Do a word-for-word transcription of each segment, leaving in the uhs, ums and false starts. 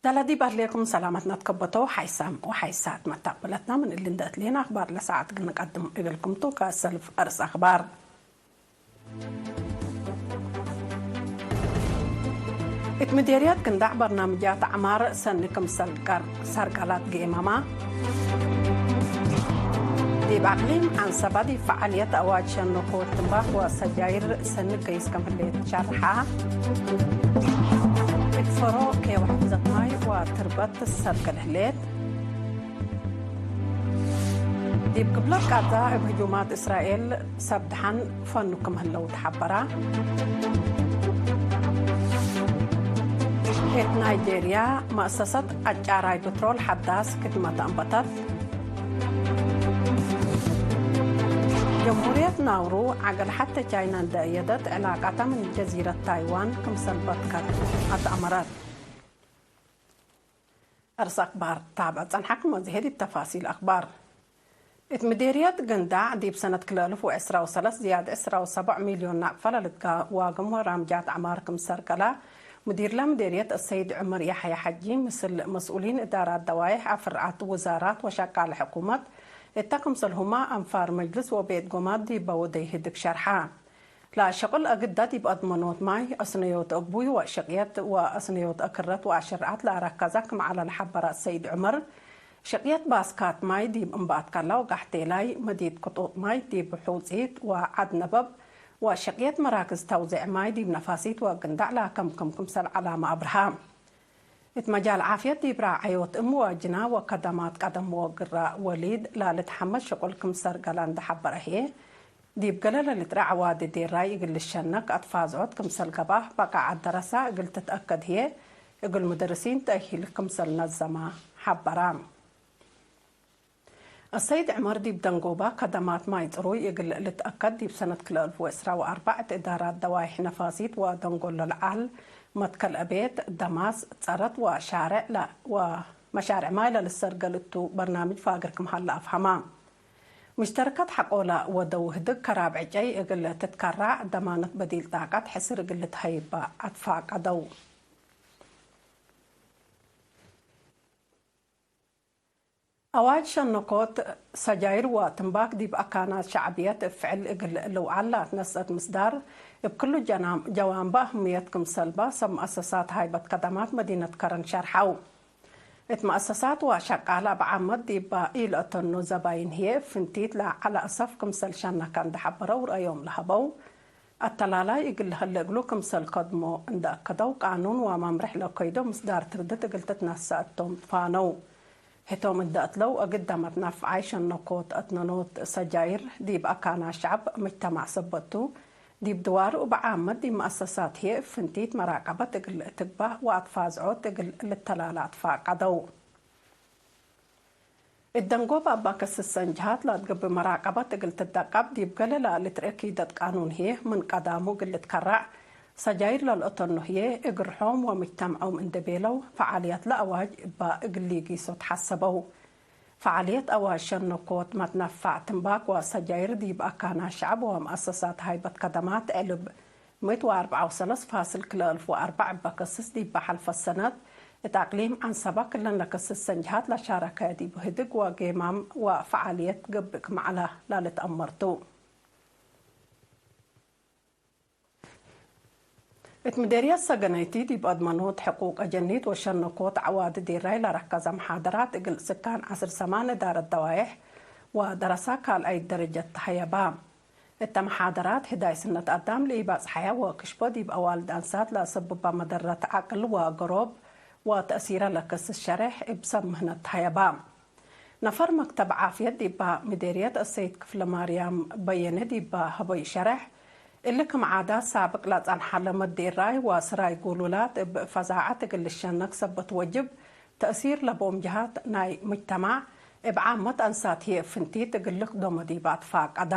ዳላ ዲብ አርሌኩም ሰላመትነ ትከበተው ሓይሳም ወሓይሳት መታቅብለትና ምን እሊ እንደ እትሌን አክባር ለሰዓት እግል ንቀድም እግልኩም ቱ። ከሰልፍ አርስ አክባር። እት ምዴርየት ግንዳዕ በርናምጃት አዕማር ሰኒ ክምሰል ቀር ሰርቀላት ጌመማ። ዲብ አቅሊም ዐንሰባ ዲብ ፈዓልየት አዋጅ ሸኖኮ ትንባክ ወሰጃይር ሰኒ ገይስ ከም ህሌት ሸርሐ። እት ፈሮ ኬወ ሕፍዘት ማይ ወትርበት ትሰልቅል ህሌት። ዲብ ግብለት ቃዛ እብ ህጁማት እስራኤል ሰብ ደሐን ፈኑ ክም ህለው ተሐበራ። እት ናይጄርያ፣ መአሰሰት አጫራይ ብትሮል ሐዳስ ክድመት አንበተት። ጀምሁርየት ናውሩ፣ ዐገል ሐቴ ቻይና እንደ አየደት፣ ዕላቃታ ምን ጀዚረት ታይዋን ክምሰል በትከት አትአመረት። አርስ አክባር ታብዕ ጸንሐኩም። ወዚ ዲብ ተፋሲል አክባር። እት ምዴርየት ግንዳዕ ዲብ ሰነት ክልኤ አልፍ ወዕስራ ወሰለስ ዝያድ ዕስራ ወሰብዕ ሚልዮን ናቅፈ ለልትጋዋግም ወራምጃት አዕማር ክም ሰርቀላ፣ ሙዲርለ ምዴርየት አሰይድ ዑመር ያሕያ ሐጂ ምስል መስኡሊን እዳራት ደዋይሕ፣ አፍርዓት ውዛራት ወሸቃለ ሕኩመት እተ ክምሰልሁመ አንፋር መጅልስ ወቤት ጎማት ዲበ ወደይ ህድግ ሸርሐ። ለሸቅል አግዳ ዲብ አድመኖት ማይ፣ አስነዮት አግቡይ ወሸቅየት ወአስነዮት አክረት ወአሽርዓት ለአረከዘ ክም ዐለ ለሐበረ አሰይድ ዑመር፣ ሸቅየት ባስካት ማይ ዲብ እምባትካላ ወጋሕቴላይ፣ መዲት ክጡጥ ማይ ዲብ ሑጺት ወዐድ ነበብ፣ ወሸቅየት መራክዝ ተውዜዕ ማይ ዲብ ነፋሲት ወግንዳዕ ለአከምክም ክምሰል ዐላመ አብርሃ። እት መጃል ዓፍየት ዲብ ራዐዮት እም ወጅና ወከደማት ቀደም ወግራ ወሊድ ለልትሐመድ ሸቁል ክም ሰርገላ እንደ ሐበረ ህዬ፣ ዲብ ገሌ ለልትረዕ አዋዲ ዴራይ እግል ልሸነክ አትፋዝዖት ክምሰል ገብአ፣ በቃዐት ደረሳ እግል ትትአከድ ህዬ፣ እግል ሙደርሲን ተእሂል ክምሰል ነዘመ ሐበረ። አሰይድ ዕመር ዲብ ደንጎባ ከደማት ማይ ጽሩይ እግል ልትአከድ፣ ዲብ ሰነት ክልኤ አልፍ ወዕስራ ወአርበዕ እት እዳራት ደዋይሕ ነፋሲት ወደንጎሎ ለዐል መትከል አቤት፣ ደማስ፣ ጸረት ወሻሬዕ ለ-፣ ወመሻሬዕ ማይ ለልሰርገል እቱ በርናምጅ ፋግር ክም ሀለ አፍሀማ። ሙሽተረከት ሐቆለ ወደው ህድግ ከራብ ዕጨይ እግል ትትከራዕ፣ ደማነት በዲል ጣቀት ሕስር እግል ልትሀይበ አትፋቀደው። አዋጅ ሸነኮት ሰጃይር ወትንባክ ዲብ አካናት ሸዕብየት እብ ፍዕል እግል ልውዓል ለአትነስአት ምስዳር፣ እብ ክሉ ጀናም-፣ ጀዋንበ አህምየት ክምሰልበ ሰብ መአሰሳት ሃይበት ከደማት መዲነት ከረን ሸርሐው። እት መአሰሳት ወሸቃለ እብ ዓመት ዲበ ኢለአተኑ ዘባይን ህዬ፣ እብ ፍንቲት ለዐለ አሰፍ ክምሰል ሸነከ እንደ ሐበረው ረአዮም ለሀበው፣ አተላላይ እግል ለሀለ እግሉ ክምሰል ከድሞ እንደ አከደው፣ ቃኑን ወመምርሕ ለከይዶ ምስዳር ትርድት እግል ትትነሰእ እቶም ትፋነው። ህቶም እንደ እትለው፣ እግል ደመት ናፍዓይ ሸነኮት አትነኖት ሰጃይር ዲብ አካና ሸዕብ ምጅተማዕ ሰበት ቱ፣ ዲብ ድዋሩ እብ ዓመት ዲብ መአሰሳት ህዬ እብ ፍንቲት መራቀበት እግል ትግባእ ወአትፋዝዖት እግል ልተላላ አትፋቀደው። እት ደንጎብ አባ ከስሰን ጀሃት ለአትገብእ መራቀበት እግል ትደቀብ፣ ዲብ ገሌ ለልትርኤ ኪደት ቃኑን ህዬ ምን ቀዳሙ እግል ልትከረዕ፣ ሰጃይር ለልአተኑ ህዬ እግርሖም ወምጅተምዖም እንዴ ቤለው፣ ፈዓልየት ለአዋጅ እበ እግል ሊጊሶ ተሐሰበው። ፈዓልየት አዋጅ ሸነኮት መትነፋዕ ትንባክ ወሰጃይር ዲብ አካና ሸዕብ ወመአሰሳት ሃይበት ከደማት ዕልብ ምእት ወአርበዕ ወሰለስ ፋስል ክልኤ አልፍ ወአርበዕ እበ ከስስ ዲበ ሐልፈ ሰነት፣ እት አቅሊም ዐንሰበ ክለን ለከስሰን ጀሃት ለሻረከ ዲብ ህድግ ወጌማም ወፈዓልየት ገብእ ክም ዐለ ለልትአመር ቱ። እት ምዴርየት ሰገነይቲ ዲብ አድመኖት ሕቁቅ አጀኒት ወሸነኮት ዐዋዲ ዴራይ ለረከዘ መሓደራት እግል ስካን ዐስር ሰማን እዳረት ደዋይሕ ወደረሳ ካልኣይት ደረጀት ተሀየባ። እተ መሓደራት፣ ህዳይ ስነት አዳም ለኢባጽሐያ ወክሽቦ ዲብ አዋልድ አንሳት ለአሰብባ መደረት ዐቅል ወገሮብ ወተእሲረ ለከስስ ሸሬሕ እብ ሰብ ምህነት ተሀየባ። ነፈር መክተብ ዓፍየት ዲባ ምዴርየት አሰይድ ክፍለማርያም በየነ ዲባ ሀበዩ ሸሬሕ፣ እሊ ክም ዓዳት ሳብቅ ለጸንሐ ለመድ ዴራይ ወስራይ ጉሉላት እብ ፈዛዐት እግል ልሸነክ ሰበት ወጅብ፣ ተእሲር ለቦም ጀሃት ናይ ሙጅተማዕ እብ ዓመት አንሳት ህዬ እብ ፍንቲት እግል ልክዶመ ዲባ ትፋቀዳ።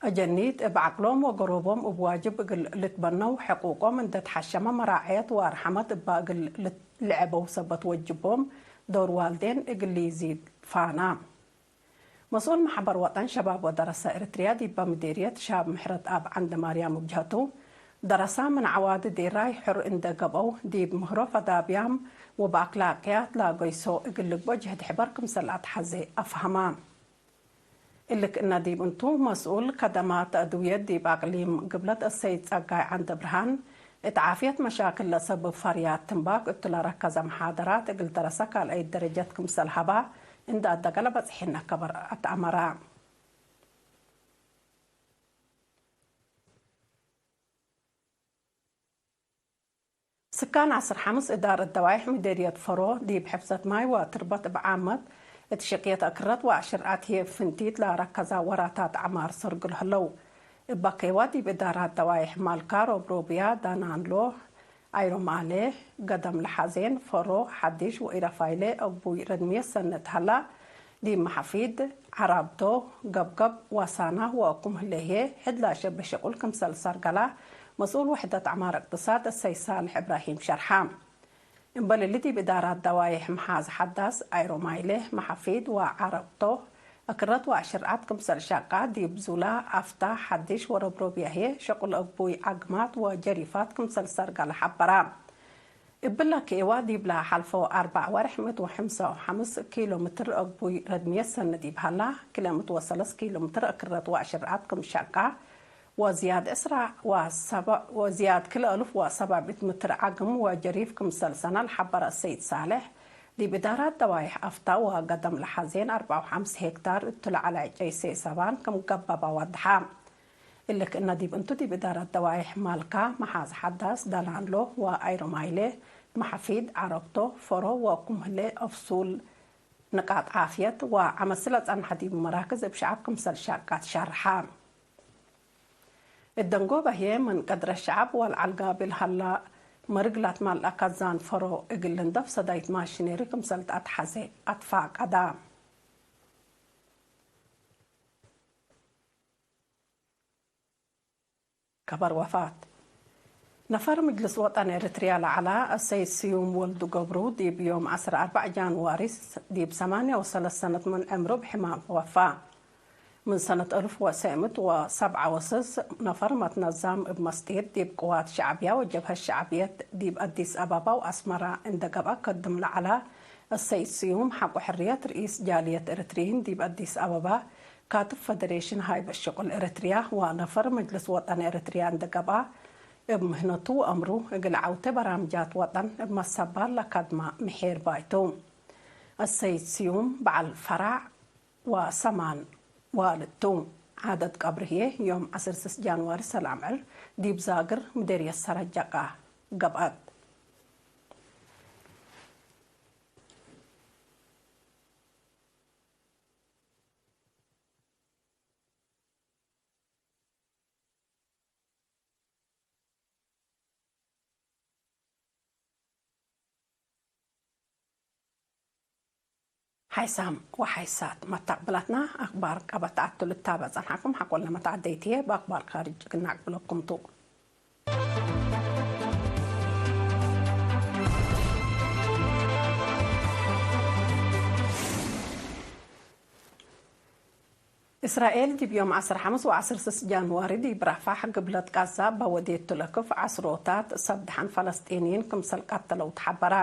አጀኒት እብ ዐቅሎም ወገሮቦም እብ ዋጅብ እግል ልትበነው፣ ሕቁቆም እንዴ ተሐሸመ መራዐየት ወአርሐመት እባ እግል ልት-፣ ልዐበው ሰበት ወጅቦም፣ ዶር ዋልዴን እግል ኢዚድ ፋና። መስኡል መሕበር ወጠን ሸባብ ወደረሰ ኤረትርያ ዲበ ምዴርየት ሻብ ምሕረት አብ ዐንደ ማርያም እብ ጀሀቱ፣ ደረሳ ምን ዐዋዲ ዴራይ ሕር እንዴ ገብአው፣ ዲብ ምህሮ ፈዳብያም ወበአክላቅያት ለአገይሶ እግል ልግበእ ጅህድ ሕበር ክምሰል አትሐዜ አፍሀማ። እሊ ክእነ ዲብ እንቱ፣ መስኡል ከደማት አድውየት ዲብ አቅሊም ግብለት አሰይድ ጸጋይ ዐንደብርሃን፣ እት ዓፍየት መሻክል ለሰብብ ፈርያት ትንባክ እቱ ለረከዘ መሓደራት እግል ደረሰ ካልአይት ደረጀት ክምሰል ሀባ እንዴ አደገ ለበጽሒነ ከበር አትአመረ። ስካን ዐስር ሐምስ እዳረት ደዋይሕ ምዴርየት ፈሮ፣ ዲብ ሕፍዘት ማይ ወትርበት እብ ዓመት፣ እት ሽቅየት አክረት ወአሽርዓት ህዬ ፍንቲት ለረከዛ ወራታት ዐማር ሰርግል ህለው። እበ ኬዋ ዲብ እዳራት ደዋይሕ ማልካ፣ ሮብሮብያ፣ ዳናንሎ፣ አይሮማሌ፣ ገደም ለሐዜን፣ ፈሮ፣ ሐዲሽ ወኢረፋይሌ፣ አግቡይ ረድምየት ሰነት ሀላ፣ ዲብ መሐፊድ፣ ዐራብቶ፣ ገብገብ፣ ዋሳና ወአኩም ህሌ ህዬ፣ ሕድ ለአሸብህ ሸቁል ክምሰል ሰርገላ፣ መስኡል ወሕደት ዐማር እቅትሳድ አሰይድ ሳልሕ እብራሂም ሸርሐ። እምበል እሊ ዲብ እዳራት ደዋይሕ መሓዝ ሐዳስ፣ አይሮማይሌ፣ መሐፊድ ወዐረብቶ፣ አክረት ወአሽርዓት ክምሰል ሸቃ፣ ዲብ ዙላ፣ አፍታ፣ ሐዲሽ ወረብሮብያ ህዬ፣ ሸቁል አግቡይ ዐግማት ወጀሪፋት ክምሰል ሰርገላ ሐበራ። እብለ ክእወ ዲብለ ሐልፎ አርበዕ ወሬሕ ምእት ወሐምሳ ወሐምስ ኪሎ ምትር አግቡይ ረድምየት ሰኒ ዲብ ሀላ፣ ክልኤ ምእት ወሰለስ ኪሎ ምትር አክረት ወአሽርዓት ክም ሸቃ፣ ወዝያድ ዕስራ ወሰበ-፣ ወዝያድ ክልኤ አልፍ ወሰብዕ ምእት ምትር ዐግም ወጀሪፍ ክምሰል ሰነ ለሐበረ አሰይድ ሳልሕ፣ ዲብ እዳራት ደዋይሕ አፍታ ወገደም ለሐዜን አርበዕ ወሐምስ ሄክታር እቱ ለዐለ ጨይሴ ሰባን ክም ገበበ ወድሐ። እሊ ክእነ ዲብ እንቱ፣ ዲብ እዳረት ደዋይሕ ማልካ፣ መሓዝ ሐዳስ፣ ዳላንሎ ወአይሮማይሌ፣ መሐፊድ፣ ዐረብቶ፣ ፈሮ ወኩም ህሌ አፍሱል ንቃጥ ዓፍየት ወዐመ ስለ ጸንሐ ዲብ መራክዝ እብ ሸዐብ ክምሰል ሸቃት ሸርሐ። እደንጎበ ህዬ፣ ምን ቀድረት ሸዐብ ወለዐል ጋብል ሀላ፣ መርግ ለትመልአ ከዛን ፈሮ እግል ልንደፍ ሰዳይት ማሽኔሪ ክምሰል ተአትሐዜ አትፋቀዳ። ከበር ወፋት ነፈር ምጅልስ ወጠን ኤረትርያ ለዐለ አሰይድ ስዩም ወልዱ ገብሩ፣ ዲብ ዮም ዐስር አርበዕ ጃንዋሪ ዲብ ሰማንያ ወሰለስ ሰነት ምን ዕምሩ ብሕማም ወፋ። ምን ሰነት አልፍ ወትሰዕ ምእት ወሰብዓ ወስስ ነፈር መትነዛም እብ መስጢር ዲብ ቅዋት ሸዕብያ ወጀብሀት ሸዕብየት ዲብ አዲስ አበባ ወአስመራ እንዴ ገብአ ከድም ለዐለ አሰይድ ስዩም፣ ሐቆ ሕርየት ርኢስ ጃልየት ኤረትርዪን ዲብ አዲስ አበባ፣ ካትብ ፈደሬሽን ሃይበት ሽቁል ኤረትርያ ወነፈር መጅልስ ወጠን ኤረትርያ እንዴ ገብአ፣ እብ ምህነቱ ወአምሩ እግል ዐውቴ በራምጃት ወጠን እብ መሰባል ለከድመ ምሒር ባይ ቱ። አሰይድ ስዩም በዐል ፈራዕ ወሰማን ዋልድ ቱ። ዓደት ቀብር ህዬ ዮም ዐስር ስስ ጃንዋሪ ሰላም ዕር ዲብ ዛግር ምዴርየት ሰረጀቃ ገብአት። ሓይሳም ወሓይሳት መተቅብላትና፣ አክባር ቀበት አቱ ልታበ ጸንሐኩም። ሐቆለ መትዐደይት ህዬ በአክባር ካርጅ እግል ነአቅብለኩም ቱ። እስራኤል ዲብ ዮም ዐስር ሐምስ ወዐስር ስስ ጃንዋሪ ዲብ ራፋሕ ግብለት ቃዛ እበ ወዴቱ ለክፍ ዐስሮታት ሰብ ደሐን ፈለስጢንይን ክምሰል ቀተለው ተሐበረ።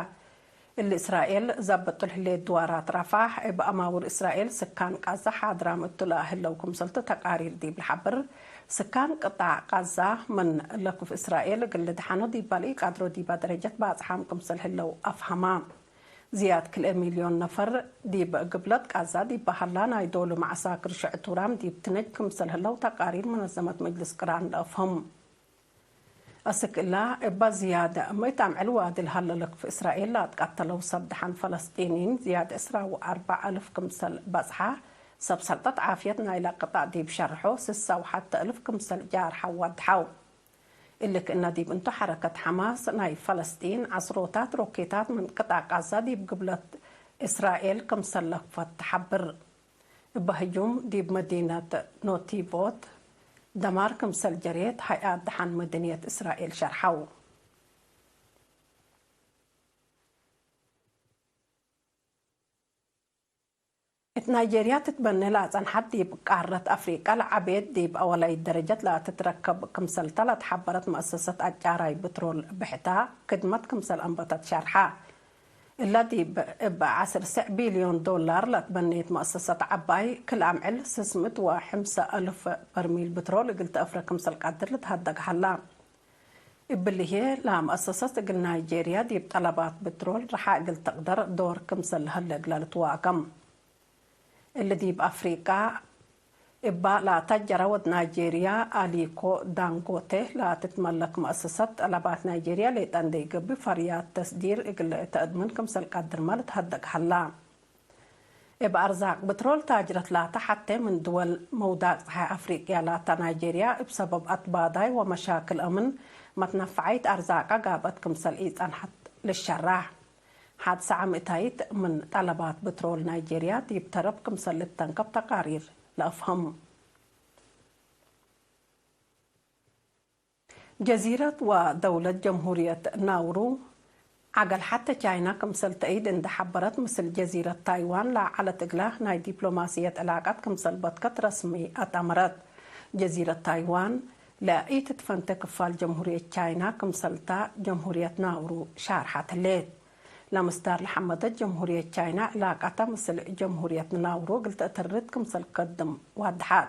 እሊ እስራኤል ዘብጡ ለህሌት ድዋራት ራፋሕ፣ እብ አማውር እስራኤል ስካን ቃዛ ሓድራም እቱ ለህለው ክምሰልቱ ተቃሪር ዲብ ለሐብር፣ ስካን ቅጣዕ ቃዛ ምን ለክፍ እስራኤል እግል ልድሐኖ ዲበ ለኢቀድሮ ዲበ ደረጀት ባጽሓም ክምሰል ህለው አፍሀማ። ዝያድ ክልኤ ሚልዮን ነፈር ዲብ ግብለት ቃዛ ዲብ በሀላ ናይ ዶሉ መዐሳክር ሽዕቱራም ዲብ ትነጅ ክምሰል ህለው ተቃሪር መነዘመት መጅልስ ቅራን ለአፍህም። አስክ እላ፣ እበ ዝያድ ምእት አምዕል ዋዲ ለሀለ ለክፍ እስራኤል ለአትቀተለው ሰብ ደሐን ፈለስጢንይን ዝያድ ዕስራ ወአርበዕ አልፍ ክምሰል በጽሐ፣ ሰብ ሰልጠት ዓፍየት ናይለ ቅጣዕ ዲብ ሸርሖ፣ ስሳ ወሐተ አልፍ ክምሰል ጃርሐው ወድሐው። እሊ ክእነ ዲብ እንቱ ሐረከት ሐማስ ናይ ፈለስጢን ዐስሮታት ሮኬታት ምን ቅጣዕ ቃዛ ዲብ ግብለት እስራኤል ክምሰል ለክፈት ተሐብር። እበ ህጁም ዲብ መዲነት ኖቲቮት ደማር ክምሰል ጀሬት ሀይአት ደሐን መደንየት እስራኤል ሸርሐው። ናይጄርያ ትትበኔ ለአጸንሐት ዲብ ቃረት አፍሪቀ ለዐቤት ዲብ አወላይት ደረጀት ለትትረከብ ክምሰልተ ለተሐበረት መአሰሰት አጫራይ ብትሮል ብሕታ ክድመት ክምሰል አንበተት ሸርሐ። እለ ዲብ እብ ዐስር ስዕ ቢልዮን ዶላር ለትበኔት መአሰሰት ዐባይ ክል አምዕል ስስ ምእት ወሐምሰ አልፍ በርሚል ብትሮል እግል ተአፍረ ክምሰል ቀድር ልትሀደግ ሀላ። እብሊ ህዬ ለመአሰሰት እግል ናይጄርያ ዲብ ጠለባት ብትሮል ረሓ እግል ትቅደር ዶር ክምሰል ለሀለ እግለ ልትዋገም። እሊ ዲብ አፍሪቃ እባ ለአተጀረ ወድ ናይጄርያ አሊኮ ዳንጎቴ ለትትመለክ መአሰሰት፣ ጠለባት ናይጄርያ ሌጠ እንዴ ኢገብእ ፈርያት ተስዲር እግል ተአድምን ክምሰል ቀድርመ ልትሀደግ ሀላ። እብ አርዛቅ ብትሮል ታጅረት ላተ ሐቴ ምን ድወል መውዳቅ ጸሓይ አፍሪቅያ ላተ ናይጄርያ እብ ሰበብ አትባዳይ ወመሻክል አምን መትነፈዓይት አርዛቀ ጋብአት ክምሰል ኢጸንሐት ልሸራሕ። ሐድ ሰዓም እታይት ምን ጠለባት ብትሮል ናይጄርያ ዲብ ተረብ ክምሰል ልተንከብ ተቃሪር ለአፍህም። ጀዚረት ወደውለት ጀምሁርየት ናውሩ፣ ዐገል ሐቴ ቻይና ክምሰል ተአይድ እንዴ ሐበረት፣ ምስል ጀዚረት ታይዋን ለዐለት እግለ ናይ ዲፕሎማስየት ዕላቀት ክምሰል በትከት ረስሚ አትአመረት። ጀዚረት ታይዋን ለኢትትፈንቴ ክፋል ጀምሁርየት ቻይና ክምሰልታ ጀምሁርየት ናውሩ ሻርሐት ህሌት። ለምስዳር ለሐመደት ጀምሁርየት ቻይና ዕላቀተ ምስል ጀምሁርየት ናውሩ እግል ተአተርድ ክምሰል ከድም ዋድሐት።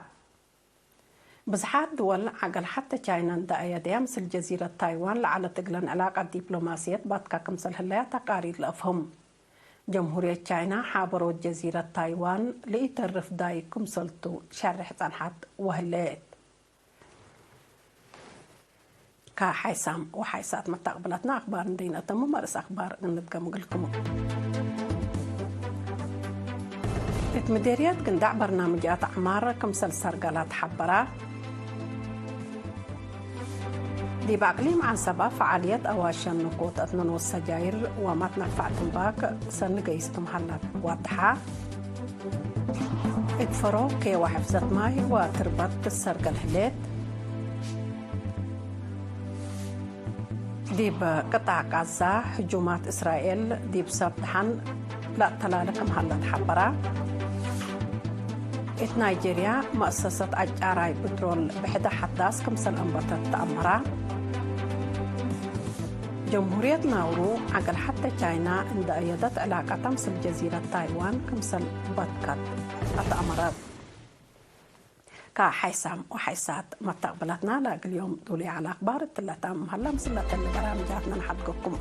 ብዝሓት ድወል ዐገል ሐቴ ቻይና እንዴ አየደያ፣ ምስል ጀዚረት ታይዋን ለዐለት እግለን ዕላቀት ዲፕሎማስየት ባትካ ክምሰል ህለያ ተቃሪር ለአፍህም። ጀምሁርየት ቻይና ሓበሮት ጀዚረት ታይዋን ለኢተርፍ ዳይግ ክምሰልቱ ሸሬሕ ጸንሐት ወህሌት። ከሓይሳም ወሓይሳት መታቅብለትና አክባር እንዴ ነአተምም፣ አርእስ አክባር እንድገም እግልኩም። እት ምዴርየት ግንዳዕ በርናምጃት አዕማር ክምሰል ሰርገላ ተሐበራ። ዲብ አቅሊም ዐንሰበ ፈዓልየት አዋሸን ንኮት አትነኖት ሰጃይር ወመትነፋዕ ትንባክ ሰኒ ገይስ ክም ሀላ ዋድሐ። እት ፈሮ ኬወ ሕፍዘት ማይ ወትርበት ትሰርገል ህሌት። ዲብ ቅጣዕ ቃዛ ህጁማት እስራኤል ዲብ ሰብ ደሐን ለአተላለ ክም ሀለ ተሐበራ። እት ናይጄርያ መአሰሰት አጫራይ ብትሮል ብሕደ ሐዳስ ክምሰል አንበተት ተአመራ። ጀምሁርየት ናውሩ ዐገል ሐቴ ቻይና እንዴ አየደት ዕላቀተ ምስል ጀዚረት ታይዋን ክምሰል በትከት አትአመረት። ከሓይሳም ወሓይሳት መታቅብለትና ለእግል ዮም ዱሉይ ዐለ አክባር እትለ ታምም ሀላ። ምስለ እተሊ በራምጃትነ ነሐድገኩም።